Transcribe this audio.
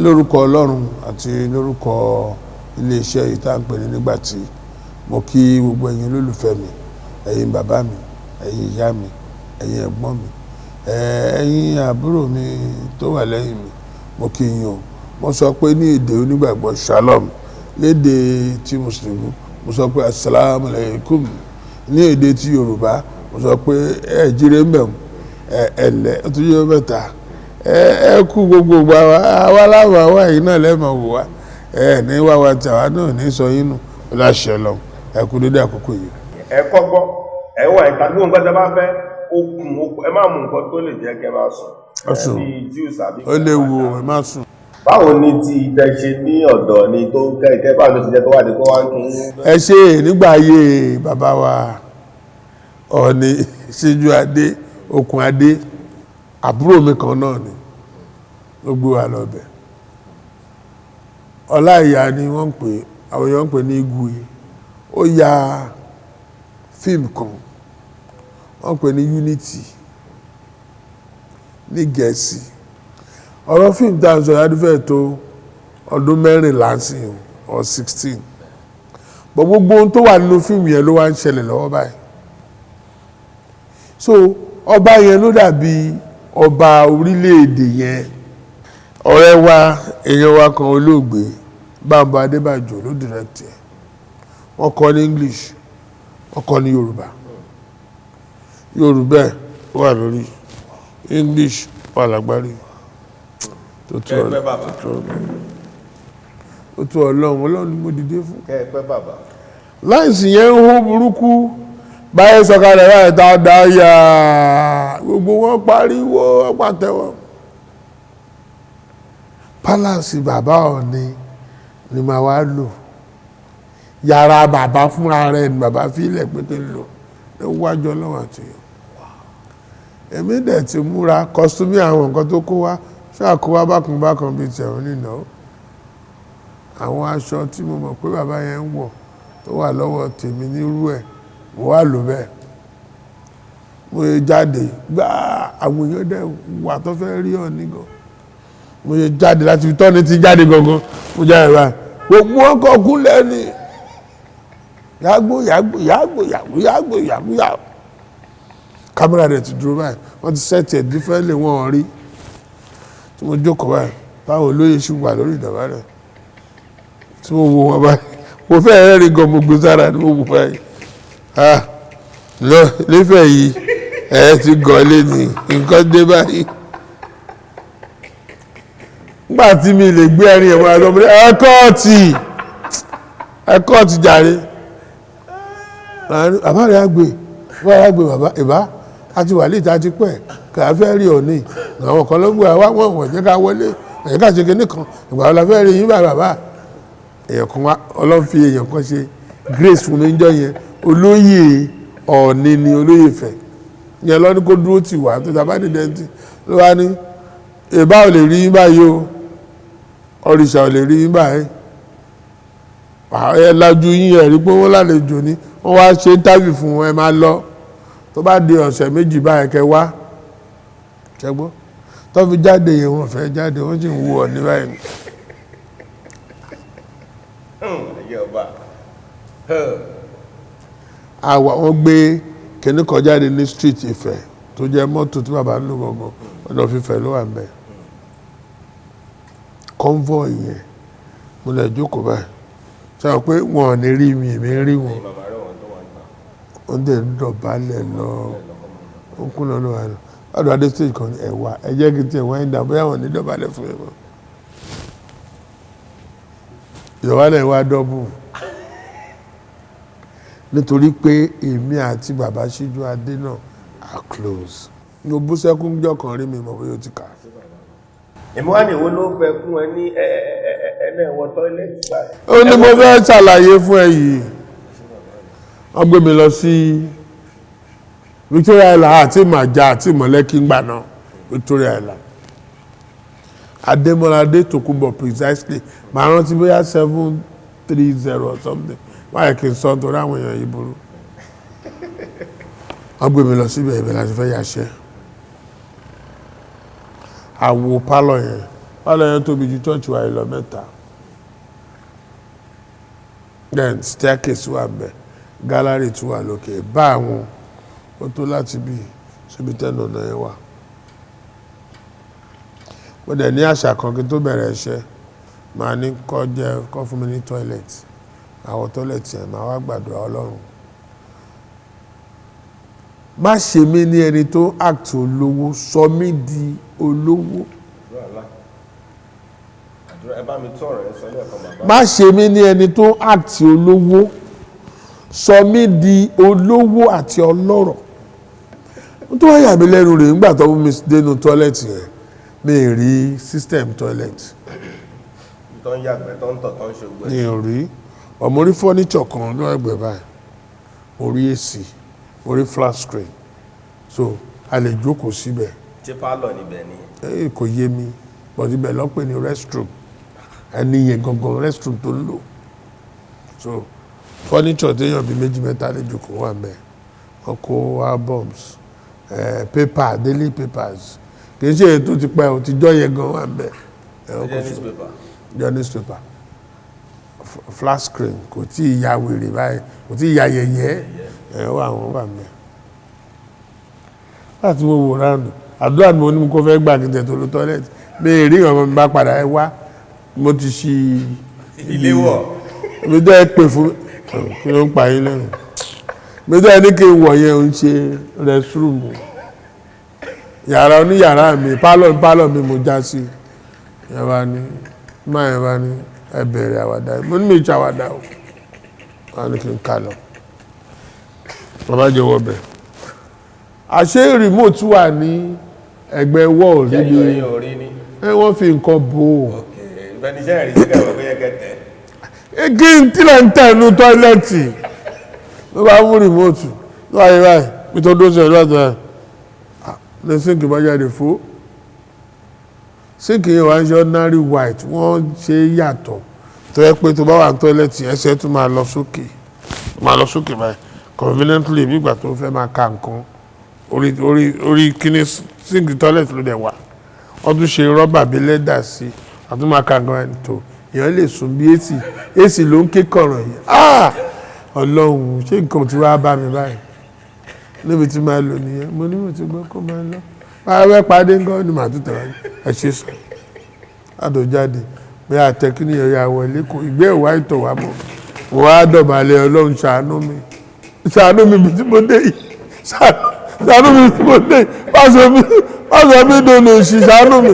Lórúkọ Ọlọ́run àti lórúkọ iléeṣẹ́ yìí tá à ń pè ní Nígbàtí, mo kí gbogbo ẹ̀yin olólùfẹ́ mi, ẹ̀yin bàbá mi, ẹ̀yin ìyá mi, ẹ̀yin ẹ̀gbọ́n mi, ẹ̀yin àbúrò mi tó wà lẹ́yìn mi, mo kí yín o. Mo sọ pé ní èdè onígbàgbọ́, shalom. Lédè tí mùsùlùmí, mo sọ pé assalamu alaikum. Ní èdè tí Yorùbá, mo sọ pé ẹ jíire ń bẹ̀, ẹ ẹ̀lẹ́ ó tún yẹ mẹ́ta, ẹ kú gbogbo ìgbà wa. Àwa láwọn àwa yìí náà lẹ́mọ̀ wò wá, ẹ ní wá wa tí àwa náà ní sọ yín nù láṣẹ lọ. Ẹ kú dédé àkókò yìí. Ẹ kọ́gbọ́n, ẹ wà ìta, gbogbo nǹkan tẹ́ bá fẹ́, okùn ẹ má mú nǹkan tó lè jẹ́ kẹ́ máa sùn. Ó sùn. Bíi juice àbí. Ó léwu, ẹ má sùn. Báwo ni ti ìtẹ̀ ṣe ní ọ̀dọ̀ ni tó ń kẹ́ ìtẹ́? Báwo ló ti jẹ́ tó wà ní kó wá ń kí yín? Ẹ ṣe. Nígbà ayé bàbá wa Ọọ̀ni Síjú Adé, Okùn Adé, àbúrò mi kan náà ni ló gbé wa lọ bẹ̀. Ọláìyá ni wọ́n ń pè, àwọn èèyàn ń pè ní Igwe. Ó ya fíìmù kan, wọ́n ń pè ní Unity ní Gẹ̀ẹ́sì. Ọ̀rọ̀ fíìmù tá à ń sọ yàrá fẹ́ tó ọdún 14 sí or 16 bọ̀. Gbogbo ohun tó wà nínú fíìmù yẹn ló wá ń ṣẹlẹ̀ lọ́wọ́ báyìí. So ọba yẹn ló dàbí ọba orílẹ̀-èdè yẹn. Ọ̀rẹ́ wa, èèyàn wa kan, olóògbé Bámbọ̀ Adébàjò, ló direct ẹ̀. Wọ́n kọ ní English, wọ́n kọ ní Yorùbá. Yorùbá ẹ̀ wà lórí, English wà lágbárí. Tó tó. Kẹ́ ẹ pẹ́, bàbá. Ó tó Ọlọ́run. Ọlọ́run ni mo dìde fún. Kẹ́ ẹ pẹ́, bàbá. Láìsí yẹn ń hó burúkú báyìí, sọ̀kalẹ̀ báyìí, tá a dá yà, gbogbo wọn pariwo, wọn pàtẹ́wọ́. Palace bàbá Ọọ̀ni ni màá wá lò. Yàrá bàbá fúnra rẹ̀ ni bàbá fílẹ̀ pé kí n lò níwájú Ọlọ́run àti èmi. Dẹ̀ ti múra costume, àwọn nǹkan tó kó wá ṣáà kó wá bákan bákan bíi tẹ̀wọ́n nínú àwọn aṣọ tí mo mọ̀ pé bàbá yẹn ń wọ̀ tó wà lọ́wọ́ tèmi nírú ẹ̀. Mo wá lò bẹ́ẹ̀. Mo yẹ jáde gbá, àwọn èèyàn dẹ̀ wà tó fẹ́ rí Ọọ̀ni gan. Mo yẹ jáde láti fi tọ́ni ti jáde gangan, mo jáde báyìí, gbogbo wọn kọ kúnlẹ̀ ni, yàgbó yàgbó yàgbó yàgbó yàgbó yàgbó yàgbó. Kámẹ́rà rẹ̀ ti dúró báyìí, wọ́n ti set ẹ̀ differently, wọ́n rí tí mo jókòó báyìí, táwọn olóyè ṣì wà lórí ìdọ̀bálẹ̀, tí mo wo wọn báyìí, mo fẹ́ rẹ́rìn gan. Mo gbé sára ni mo wò báyìí. Ah, lọ nífẹ̀ẹ́ yìí, ẹ ti gọ̀ lé ní nǹkan dé báyìí. Nígbà tí mi lè gbé ẹrin ẹ̀wọ̀n àti ọmọdé, ẹ cut jàre. Bàbá rẹ̀ á gbé, bàbá rẹ̀ á gbé. Bàbá ìbá àti wàlíì tá a ti pẹ́ kà á fẹ́ rí òní. Àwọn kan ló gbé wa, wọ́n wọ̀n jẹ́ ká wọlé, ẹ̀yẹ́ ká ṣe kinní kan. Ìgbà wo la fẹ́ rí yín bàbá? Èèyàn kan wá, Ọlọ́run fi èèyàn kan ṣe grace fún mi níjọ́ yẹn. Olóyè Ọ̀ọ̀ni ni, olóyè Ifẹ̀ yẹn lọ́ní kó dúró tì wá tó tàbá dìde tí ló wá ní ìbá ò lè rí yín báyìí o, òrìṣà ò lè rí yín báyìí. Ẹ lajú yín, ẹ rí pé wọ́n lálejò ni, wọ́n wá ṣe interview fún wọn. Ẹ máa lọ, tó bá di ọ̀sẹ̀ 2 báyìí, kẹ wá ṣẹgbọ́. Tó fi jáde yẹn, wọ́n fẹ́ jáde, wọ́n sì ń wo Ọ̀ọ̀ni báyìí. Ẹ̀yẹ ọba. Àwa wọ́n gbé kíní kan jáde ní street Ifẹ̀ tó jẹ́ mọ́tò tí bàbá ń lò gangan. Ọ̀nà fífẹ̀ ló wà ń bẹ̀, convoy yẹn. Mo lè jókòó báyìí, sọ pé wọn ò ní rí mi, èmi ń rí wọn. Bàbá rẹ̀ wọ́n tó wà nípa. Wọ́n dẹ̀ ń dọ̀bálẹ̀ lọ, ó kún lọ́nà wa lọ. Ọ̀dọ̀ adé stage kan ní ẹ̀wà, ẹ jẹ́ kí n tiẹ̀ wáyé dà, bóyá wọn ní dọ̀bálẹ̀ fún mi mọ́. Ìdọ̀bálẹ̀ wa double, nítorí pé èmi àti bàbá Síjú Adé náà are close. Mo bú sẹ́kún jọ́ kan, rí mi mọ̀ bóyá o ti kà. Èmi wá ní ìwo ló fẹ́ kún ẹ ní ẹ ẹ ẹ ẹ náà wọ toilet báyìí. Ó ní mo fẹ́ ṣàlàyé fún ẹ yìí. Wọ́n gbé mi lọ sí Victoria Island àti Màjà àti Mọ̀lẹ́kí ngbà náà. Victoria Island, Adémọ́lá Adétòkunbọ̀ precisely. Màá rántí bóyá 730 or something. Wáyé kí n sọ nítorí àwọn èèyàn yìí burú. Wọ́n gbé mi lọ síbẹ̀, ibẹ̀ láti fẹ́ yàṣẹ́. Àwo pálọ̀ yẹn. Pálọ̀ yẹn tóbi ju church wa yìí lọ mẹ́ta. Then staircase wà ńbẹ̀, gallery tún wà lókè. Bá àwọn ó tó láti bí síbi tẹ́nu ọ̀nà yẹn wà. Mo dẹ̀ ní àṣà kan kí n tó bẹ̀rẹ̀ iṣẹ́, màá ní kó jẹ́ kó fún mi ní toilet. Àwọn toilet yẹn, màá wá gbàdúrà, Ọlọ́run, má ṣe mí ní ẹni tó act olówó, sọ mí di olówó. Àdúrà ńlá. Àdúrà, ẹ bá mi tún ọ̀rọ̀ yẹn sọ lẹ́ẹ̀kan, bàbá. Má ṣe mí ní ẹni tó act olówó, sọ mí di olówó àti ọlọ́rọ̀. Tó wá yà mí lẹ́nu rèé, nígbà tó mú mi dénú toilet yẹn, mi ì rí system toilet. Tó ń yàgbẹ́, tó ń tọ̀, tó ń ṣe gbẹ. Mi ò rí ọmọ orí furniture kan ní ẹgbẹ́ báyìí. Mo rí AC, mo rí flat screen, so a lè jókòó síbẹ̀. Ṣé pálọ̀ níbẹ̀ ni? Kò yé mi, but ibẹ̀ ló pè ní restroom. Ẹni yẹn gangan, restroom tó ń lò. So furniture téèyàn bíi méjì mẹ́ta lè jókòó wà ńbẹ̀. Wọ́n kó albums, paper, daily papers, kì í ṣe èyí tó ti pẹ́ o, ti jọ́ yẹn gan wà ńbẹ̀. Wọ́n kó Jẹ́ newspaper. Jẹ́ newspaper. Flat screen kò tí ì ya wèrè báyìí, kò tí ì ya yẹ̀yẹ́ ẹ̀ wà, wọ́n wà ńbẹ̀. Láti mo wò round, àdúrà ni mo ní mo kó fẹ́ gbà kí n tẹ̀ tó lọ toilet, mi ì rí ọmọ mi bá padà. Ẹ wá, mo ti ṣí Ilé wọ̀. Mi dẹ́ pè fún kí ló ń pa yín lẹ́nu. Mi dẹ́ ní kí n wọ̀ yẹn, ń ṣe restroom, yàrá oníyàrá mi, pálọ̀ pálọ̀ mi mo já sí. Yẹn bá ní má yẹn bá ní ẹ bẹ̀rẹ̀ àwàdà yìí. Mo ní mi ṣe àwàdà o. Wọ́n á ní kí n ká lọ. Bàbá jẹ́ wọ bẹ̀. Àṣé remote wà ní ẹ̀gbẹ́ wall níbi. Ẹ̀yìn orí ni. Ẹ wọ́n fi nǹkan bò ó. Ok, ìfẹ́niṣẹ́ ìrìn sí kẹwàá pé yẹ kẹtẹ. Kí n tí lè ń tẹ̀ nu toilet, ló bá mú remote, ló wáyé báyìí mi tó dó sí ẹ̀ lọ́dọ̀ ẹ̀ ní sink bá jáde fó. Sink yẹn wá ń ṣe ordinary white, wọ́n ṣe yàtọ̀ tó yẹ pé tó bá wà ní toilet, ẹsẹ̀ tún máa lọ sókè, máa lọ sókè báyìí conveniently, bí ìgbà tó fẹ́ máa ka nǹkan orí kíní. Sink toilet ló dẹ̀ wà, wọ́n tún ṣe rọ́bà bíi lẹ́dà sí, àtún máa ka nǹkan ẹ̀ tó èèyàn lè sùn bí AC. AC ló ń ké kọ̀rọ̀ yìí. Ah, Ọlọ́run, ṣé nǹkan tí wàá bá mi báyìí níbi tí máa lò nìyẹn? Mo ní mo ti gbọ́, kó máa lọ. Báwa fẹ́ pàdé ńkọ́ ni màá tún tẹ̀wá. Ẹ ṣe sọ àdó jáde bí àtẹkíní ẹ̀yà wọlé, kò ìgbé ìwà ìtọ̀ wá mọ́. Mo wá dọ̀bálẹ̀, Ọlọ́run, ṣàánú mi, ṣàánú mi bí tí mo dé yìí, ṣàánú mi bí tí mo dé yìí, pàṣẹ mi, pàṣẹ mi dòlò òṣì, ṣàánú mi.